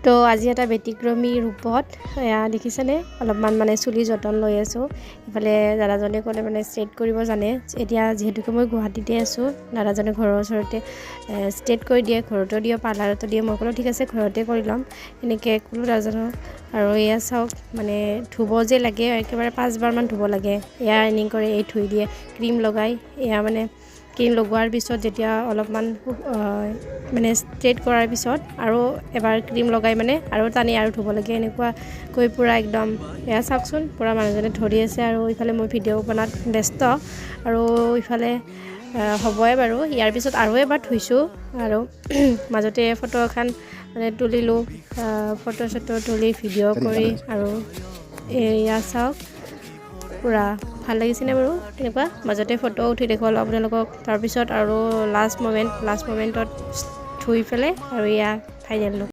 তো আজি এটা ব্যতিক্ৰমী ৰূপত এয়া দেখিছেনে, অলপমান মানে চুলি যতন লৈ আছোঁ। ইফালে দাদাজনে ক'লে মানে ষ্ট্ৰেইট কৰিব জানে। এতিয়া যিহেতুকে মই গুৱাহাটীতে আছোঁ, দাদাজনে ঘৰৰ ওচৰতে ষ্ট্ৰেইট কৰি দিয়ে, ঘৰতো দিয়ে, পাৰ্লাৰতো দিয়ে। মই ক'লোঁ ঠিক আছে, ঘৰতে কৰি ল'ম, এনেকৈ ক'লোঁ দাদাজনক। আৰু এয়া চাওক, মানে ধুব যে লাগে, একেবাৰে 5বাৰমান ধুব লাগে। এয়া এনেই কৰে, এই ধুই দিয়ে, ক্ৰীম লগাই। এয়া মানে ক্ৰীম লগোৱাৰ পিছত যেতিয়া অলপমান মানে ষ্ট্ৰেইট কৰাৰ পিছত আৰু এবাৰ ক্ৰীম লগাই মানে আৰু টানি আৰু ধুব লাগে, এনেকুৱাকৈ পূৰা একদম। এয়া চাওকচোন, পূৰা মানুহজনে ধৰি আছে আৰু ইফালে মই ভিডিঅ' বনাত ব্যস্ত। আৰু ইফালে হ'বই বাৰু, ইয়াৰ পিছত আৰু এবাৰ ধুইছোঁ আৰু মাজতে ফটো এখন মানে তুলিলোঁ, ফটো চটো তুলি ভিডিঅ' কৰি। আৰু এয়া চাওক, পূৰা ভাল লাগিছেনে বাৰু? তেনেকুৱা মাজতে ফটো উঠি দেখুৱালোঁ আপোনালোকক। তাৰপিছত আৰু লাষ্ট মমেণ্টত ধুই পেলাই আৰু এয়া ফাইনেল লুক।